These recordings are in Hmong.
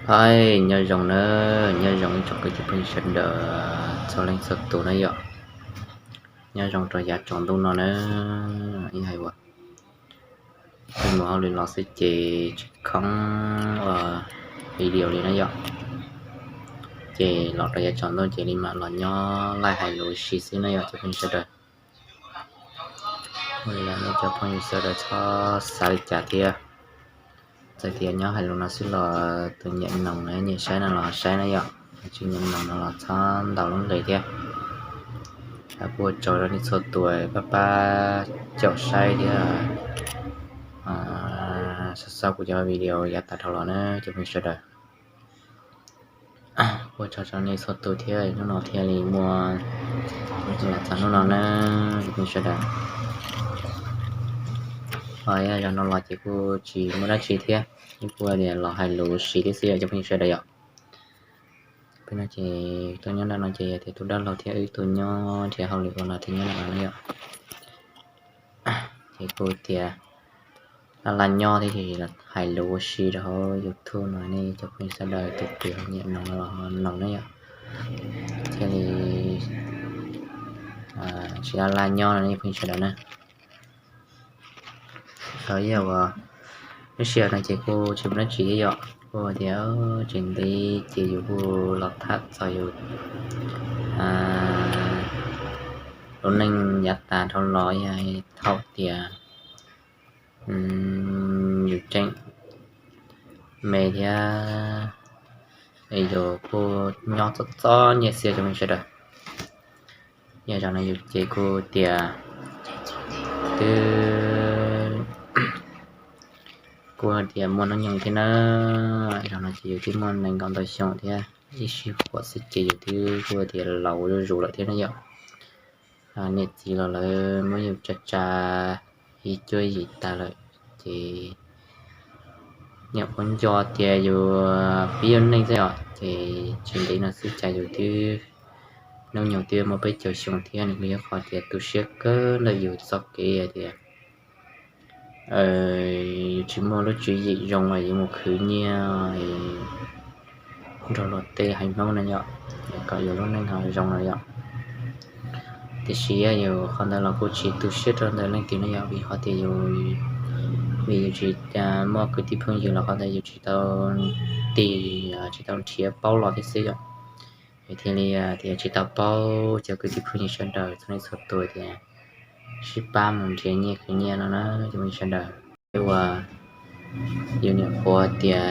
Hais nyob zoo na, nyob zoo ib tsoom kwv tij phooj ywg sawv daws txhua leej txhua tus na yom. Nyob zoo rau yav tsaus ntuj no na, ib hais uas pheej mus hauj lwm los xwb ces tsis khoob ua video li na yom. Ces los rau yav tsaus ntuj ces li mam los nyob live hais lus ua si xwb na yom cov phooj ywg sawv daws. Ua li nej cov phooj ywg sawv daws txhob xav li cas thiab. Txawm tias nyob hais lus no xwb los tus nyiam noog nyiam saib no los saib na yom, tsis nyiam noog no los txhob ntaus lub nqe thiab. Kuj ua tsaug rau nej txhua tus pab pab caum saib thiab xav xav kuv cov video yav tas dhau los na cov phooj ywg sawv daws. Kuj ua tsaug rau nej txhua tus thiab, hnub no thiaj li muaj los txog hnub no na cov phooj ywg sawv daws. Ho yog zaum no los ces kuj tsis muaj dab tsi thiab, kuj tias los hais lus ua si thiab xwb yom cov phooj ywg sawv daws yom. Peb no ces tuaj nyob nram no ces yog tias tus dab laug thiab wb tuaj nyob nrhiav hauj lwm ua no thiaj nyob nram no na yom. Ces kuj tias laj laj nyob thiab ces hais lus ua si rau hauv YouTube no nej cov phooj ywg sawv daws tus twg ho nyiam noog los ho noog na yom. Thiaj li tsis laj laj nyob no nej phooj ywg sawv daws na. Thaum ub uas lub sij hawm no ces kuj tsis muaj dab tsi thiab yom, kuj tias tseem ntev ces yus kuj los tham txog yus lub neej yav tas dhau los yog thaum tias yus tseem me thiab yus kuj nyob txom txom nyem xwb cov phooj ywg sawv daws. Yog zaum no yus ces kuj tias twb kuj tias muaj hnub nyoog thiab na, zaum no ces yus twb muaj nees nkaum ntau xyoo thiab, ib sij huam xwb ces yus twb kuj tias laus zuj zus lawm thiab na yom. Niam txiv los lawv muab yus tsa tsa ib cuab yim tag lawm, ces nyuam qhuav nco tias yus pib yuav neej xwb os, ces tsis ntev no xwb cas yus twb hnub nyoog twb muaj peb caug xyoo thiab, nws kuj yog qhov tias tu siab kawg ntawm yus txoj kev hais tias yus tsis muaj lub tswv yim zoo es yuav mus khwv nyiaj nrog luag tej haiv Hmoob na yom, kom yus lub neej ho zoo no yom. Tiam sis yus qhov ntawd los kuj tsis tu siab rau ntawm leej twg ne yom, vim qhov tias yus, vim yus tsis muaj kwv tij phooj ywg los qhov ntawd yus tsis tau tig, tsis tau nrhiav paub los thiab xwb yom. Yus thiaj li tias tsis tau paub cov kwv tij phooj ywg sawv daws txhua leej txhua tus tias sib pab mus nrhiav nyiaj khwv nyiaj no na cov phooj ywg sawv daws. Uas yus nyuam qhuav tias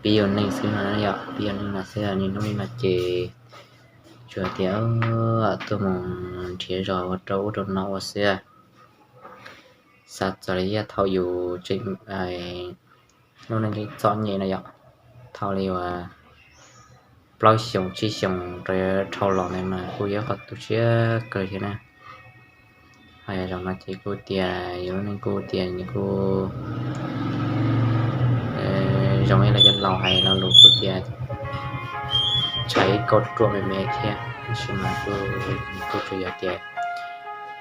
pib yuav neej xwb no yom, pib yuav neej no xwb niaj hnub li no ces tsuas tias tuaj mus nrhiav zog ua rau ub rau no ua xwb. Xav txog li yog thaum yus tseem lub neej txom nyem no yom, thaum li uas plaub xyoos tsib xyoos rau dhau los ntawd mas kuj yog qhov tu siab kawg thiab na. Ho yog zaum no ces kuj tias yus lub neej kuj tias nws kuj zoo ib los cov laus hais lo lus kuj tias tshaib kaum ruam me me thiab, tab sis mas kuj tsuas yog tias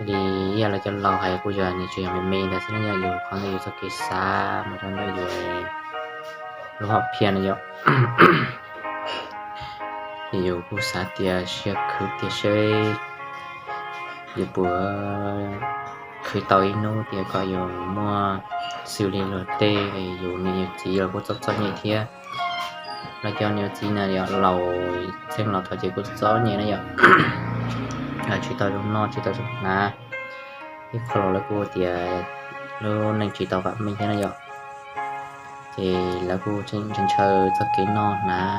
li yog lawv cov laus hais kuj yog nws tsuas yog me me ntawd xwb na yom, yus qhov ntawd yus txoj kev xav mus rau ntawm yus lub hom phiaj no yom. Ces yus kuj xav tias sim khwv tias seb yus puas khwv tau ib hnub tias kom yus muaj xws li luag tej, yus niam yus txiv los kuj txom txom nyem thiab. Los cov niam txiv na yom, laus txheej los thaum ces kuj txom nyem na yom, tsis tau zoo noj tsis tau zoo hnav, ib qho los lawv kuj tias lub neej tsis tau vam meej thiab na yom. Ces lawv kuj tseem ntshaw txoj kev noj hnav,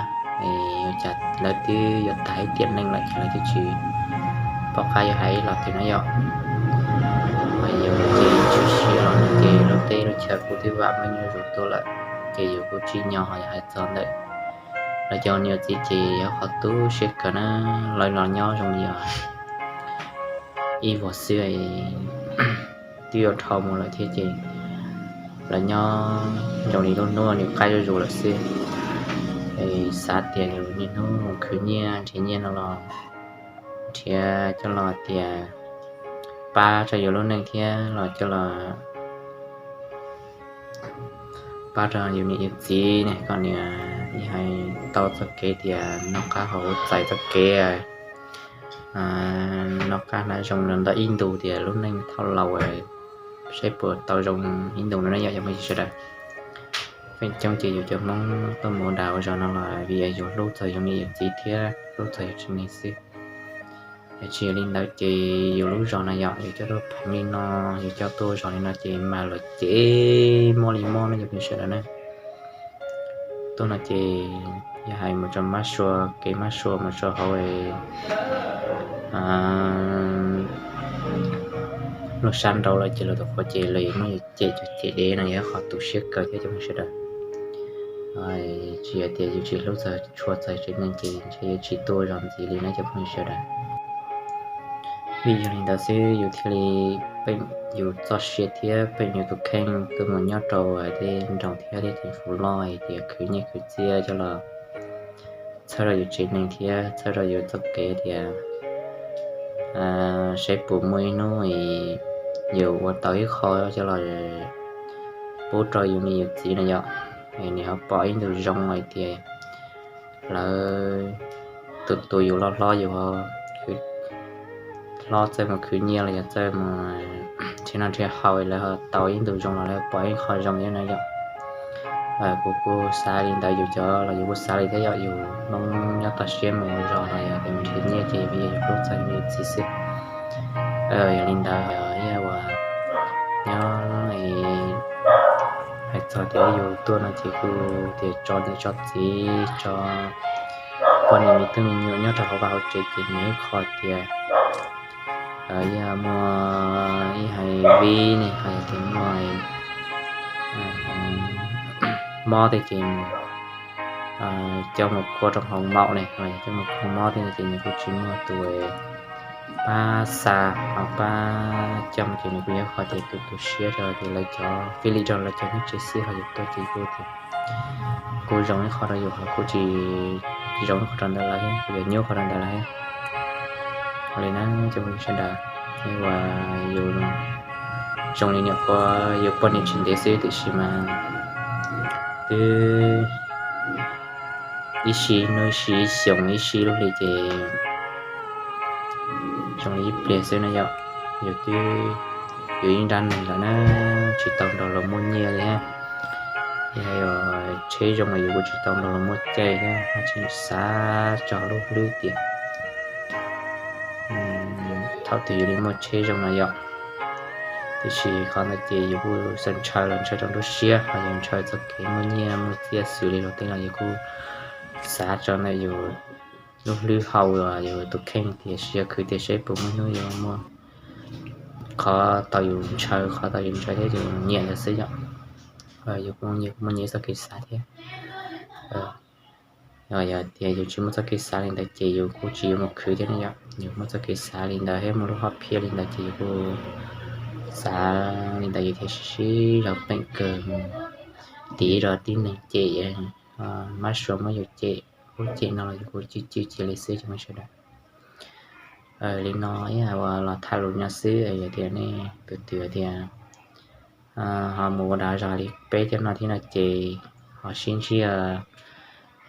cas lawv twb yuav tag ib tiam neej lawm ces lawv twb tsis pom qab yuav hais ib los twg na yom. Yus ces tshwm sim los ces lub teb lub chaw kuj twb vam meej zuj zus tuaj lawm, ces yus kuj tsim nyog ho yog hais txog ntawm lawv cov niam txiv ces yog qhov tu siab kawg na. Lawv los nyob zoo li ib vuag xwb twb yuav dhau mus lawm thiab ces lawv nyob zoo li lub hnub nws qaij zuj zus lawm xwb. Xav tias yus niaj hnub mus khwv nyiaj nrhiav nyiaj no los nrhiav coj los tias pab rau yus lub neej thiab los coj los pab rau yus niam yus txiv ne, kom nws hais tau txoj kev tias noj qab haus huv txais txoj kev, noj qab hnav zoo ntau ib ntus tias lub neej thauj laus saib puas tau zoo ib ntus no na yom cov phooj ywg sawv daws. Feem coob ces yus cov Hmoob tuaj mus ua dag ua zog no los vim yus hlub txog yus niam yus txiv thiab hlub txog yus tsev neeg xwb. Yog tsis yog li ntawd ces yus lub zos no yom, yus coj tuaj pheev li no, yus coj tuaj ua zog li no ces mas luag cem mob li mob no cov phooj ywg sawv daws na. Tuaj no ces yog hais mus rau mab sua, kev mab sua mus rau hauv lub sab nraud lawm ces luag tus qhua ces luag yuav muab yus cem cov cem dev no yog qhov tu siab kawg thiab cov phooj ywg sawv daws. Tsis yog tias yus tsis hlub txog tshua txog tsev neeg ces ntshe yuav tsis tuaj zog ntxiv li na cov phooj ywg sawv daws. Vim yog li ntawd xwb yus thiaj li, peem yus txoj sia thiab peem yus tus kheej tuaj mus nyob rau tej nroog thiab tej teem fuv loj hais tias khwv nyiaj khwv txiaj coj los txhawb rau yus tsev neeg thiab txhawb rau yus txoj kev tias saib puas muaj ib hnub yus ua tau ib qho coj los pub rau yus niam yus txiv no yom, nws ho pom ib ntus zoo hais tias lawv tus tus yus loj hlob yus hlob txawj mus khwv nyiaj los yog txawj mus nrhiav noj nrhiav haus lawv ho tau ib ntus zoo los lawv pom ib qho zoo thiab na yom. Kuv kuj xav li ntawd, yus cov los yus kuj xav li thiab yom, yus Hmoob nyob toj siab mus ua zog los yog tias mus nrhiav nyiaj ces yus hlub txog yus niam yus txiv xwb. Yog li ntawd ib yam uas nyob hais txog tias yus tuaj no ces kuj tias tso niam tso txiv tso poj niam me tub me nyuam nyob rau hauv vaj hauv tsev ces nws ib qho tias yog muaj ib hais vib ne ho yog tias muaj mob tej ces coj mus kua rau hauv maum ne, ho yog coj mus kua mob tej no ces nws kuj tsis muaj tus pab xa ho pab coj mus ces nws kuj yog qhov tias tu tu siab rau tias lawv cov fij li rau lawv cov nyob tsev xwb ho yus tuaj ces kuj tias kuj zoo ib qho rau yus ho kuj tsis zoo ib qho rau ntawm lawv thiab, kuj yog nyuaj qho rau ntawm lawv thiab. Ua li na cov phooj ywg sawv daws, uas yus zoo li nyuam qhuav yus poj niam tsis ntev xwb tiam sis mas twb ib sij hnub ib sij ib xyoos ib sij lub hli ces zoo li ib pliag xwb na yom. Yus twb yus ib nrab neeg lawm na, tsis tau nrog luag muaj nyiaj li thiab, yog tsheb zoo los yus kuj tsis tau nrog luag muaj caij thiab, tsis xav tso lub hlwb tias thaum twg yus li muaj tsheb zoo no yom. Tiam sis qhov ntawd ces yus kuj xav ntshaw los ntshaw rau nruab siab, ho yus ntshaw txoj kev muaj nyiaj muaj txiaj xws li luag tej los yus kuj xav tso ntawm yus lub hlwb hau los yus tus kheej tias sis yog khwv tias seb puas muaj hnub yuav muaj qhov tau yus ntshaw, qhov tau yus ntshaw thiab yus nyiam ntawd xwb yom. Yus kuj muaj nyias txoj kev xav thiab. Yog tias yus tsis muaj txoj kev xav li ntawd ces yus kuj tsis yuav mus khwv thiab ne yom. Yus muaj txoj kev xav li ntawd thiab muaj lub hom phiaj li ntawd ces yus kuj xav li ntawd yus thiaj sib sib zog peem kawg mus tiv rau tib neeg cem, mab sua muab yus cem ub cem no los yus kuj cim cim cia li xwb cov phooj ywg sawv daws. Li no ib yam uas los tham lus nyob xwb, yog tias nej tus twg tias ho mus ua dag zog li peb cov no thiab no ces ho sib ntsib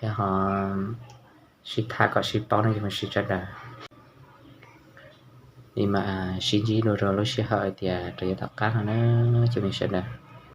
thiab ho sib tham kom sib paub no cov phooj ywg sawv daws. Li mas sib ntsib dua rau lub sij hawm hais tias rau yav tom qab no na cov phooj ywg sawv daws.